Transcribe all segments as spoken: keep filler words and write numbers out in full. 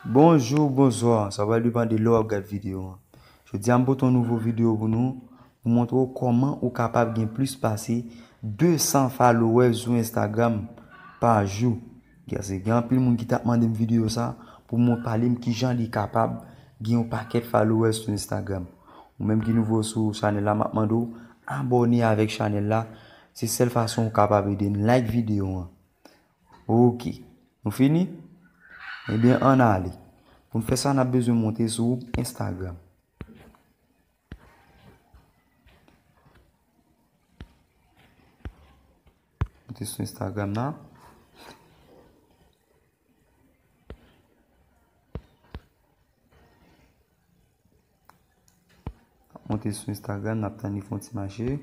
Bonjou, bonswa, sa va depann de lè w ap gad videyo an. Jodi a m pote yon nouvo videyo pou nou, pou montre w kòman ou kapab gen plis pase de san followers sou Instagram pa jou. Gen, se gen anpil moun ki t ap mande m videyo sa pou mwen pale m kijan li kapab gen yon pakèt followers sou Instagram. Ou menm ki nouvo sou chanèl la, m ap mande w abòne avèk chanèl la. Se sèl fason ou kapab ede n. Like videyo an. Ok. Nou fini? Ebyen, ann ale. Pou n fè sa, n ap bezwen monte sou Instagram. Monte sou Instagram nan. Monte sou Instagram, n ap tann li fè yon ti mache.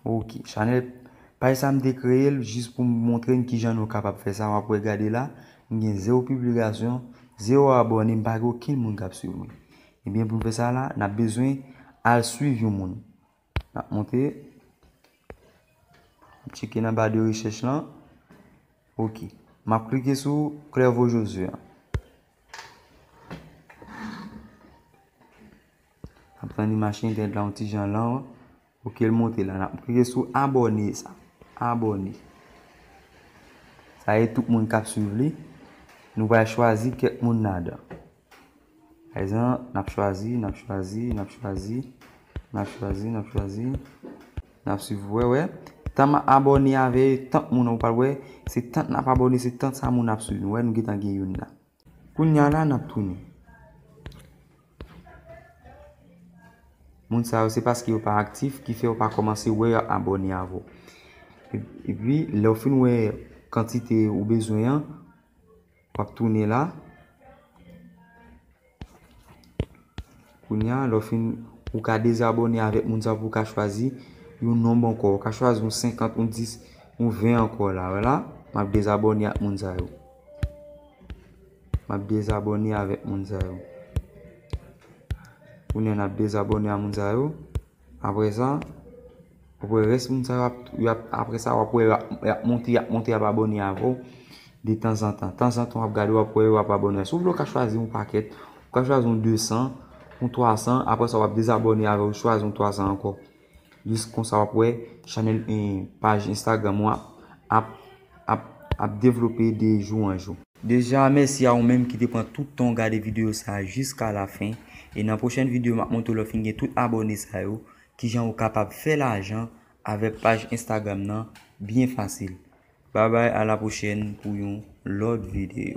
Ok, chanèl, paj sa m te kreye l jis pou m montre n kijan nou kapab fè sa. W ap wè, gade la, m gen zewo piblikasyon, zewo abòne, m pa gen okenn moun k ap swiv mwen. Ebyen, pou m fè sa la, n ap bezwen al swiv yon moun. N ap monte. M ap tcheke nan ba de rechèch lan. Ok. M ap klike sou Clairvaux Josué an. N ap tann li mache entènèt la yon ti jan lan. Ok, l monte la. N ap klike sou abòne sa. Abòne. Sa e tout moun k ap swiv li. Nou pral chwazi kèk moun ladan. Pa egzanp, n ap chwazi, n ap chwazi, n ap chwazi, n ap chwazi, n ap chwazi, n ap swiv, wè, wè. Tan m abòne avè yo, tant moun, ou pral wè, se tant n ap abòne, se tant sa moun ap swiv nou. Wè, nou gentan gen youn la. Kounye a la, n ap tounen. Moun sa yo, se paske yo pa aktif, ki fè yo pa kòmanse wè y ap abòne avè w. E-, epi, lè w fin wè kantite ou bezwen an, w ap tounen la. Kounye a, lè w fin, ou ka dezabòne avèk moun sa pou w ka chwazi yon nonb ankò. Ou ka chwazi yon senkant, yon dis, yon ven ankò la. Wè la, m ap dezabòne ak moun sa yo. M ap dezabòne avèk moun sa yo. Kounye a, n ap dezabòne ak moun sa yo. Apre sa, w ap wè rès moun sa yo ap, y ap, apre sa, w ap wè y ap, y ap monte, y ap monte, y ap abòne avè w de tanzantan. Tanzantan, w ap gade, w ap wè yo ap abòne. Si w vle, w ka chwazi yon pakèt, ou ka chwazi yon de san, yon twa san, apre sa, w ap dezabòne avè yo, chwazi yon twa san ankò. Jis konsa, w ap wè chanèl, eh, paj Instagram ou ap, ap, ap, ap devlope de jou an jou. Deja, mèsi a ou menm ki te pran tout tan w gade videyo sa a jiska lafen. E nan pwochèn videyo, m ap montre w lè w fin gen tout abòne sa yo, kijan ou kapab fè lajan avèk paj Instagram nan byen fasil. Babay, a la pwochèn pou yon lòt videyo.